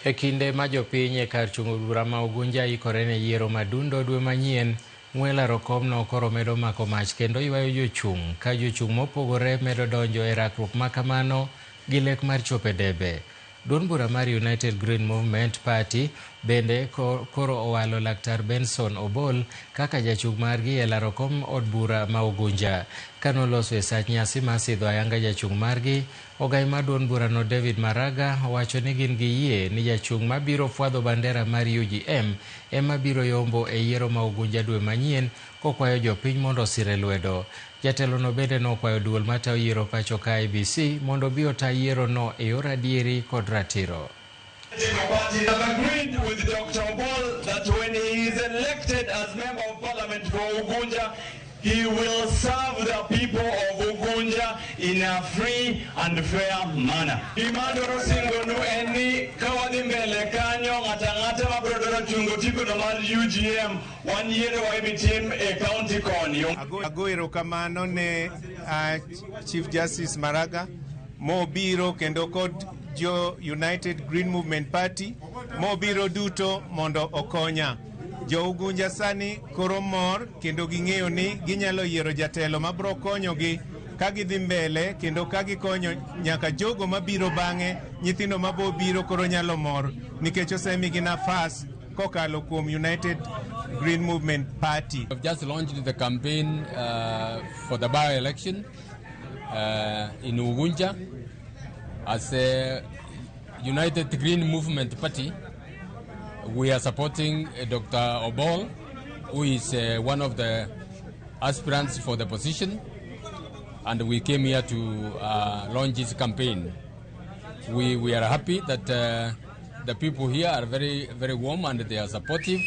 E kinde ma jopiny e kar chung' od bura ma Ugunja ikore ne yiero madundo dwe manyien, ng'we laro komno koro medo mako mach kendo ywayo jochung' ka jochung' mopogore medo donjo e rakruok ma kamano gi lek mar chopo e debe. Duond bura mar United Green Movement Party bende koro owalo Laktar Benson Obol kaka jachung' margi e laro kom od bura ma Ugunja. Kanoloso e sach nyasi mar sidho ayanga jachung' margi, ogai mar duond burano David Maraga owacho ni gin gi yie ni jachung' mabiro fwadho bandera mar UGM ema biro yombo e yiero ma Ugunja dwe manyien kokwayo jopiny mondo osire lwedo. Jatelono bende nokwayo duol matayo yiero pacho ka IEBC mondo obi ota yierono e yor adieri kod ratiro. Party have agreed with Dr. Obol that when he is elected as Member of Parliament for Ugunja, he will serve the people of Ugunja in a free and fair manner. Gima adwaro singonu en ni ka wadhi mbele kanyo ng'ato ang'ata mabiro dwaro chungo otikono mar UGM wan yiero wa ibi tim e county koni. Ago erokamano ne Chief Justice Maraga mobiro kendo kod jo United Green Movement Party mobiro duto mondo okonya. Jo Ugunja sani koro mor kendo ging'eyo ni ginyalo yiero jatelo mabiro konyogi ka gidhi mbele kendo ka gikonyo nyaka jogo mabiro bang'e nyithindo mabo biro koro nyalo mor nikech osemigi nafas kokalo kuom United Green Movement Party. We've just launched the campaign for the by-election in Ugunja as a United Green Movement Party. We are supporting Dr. Obol, who is one of the aspirants for the position, and we came here to launch this campaign. We are happy that the people here are very, very warm and they are supportive.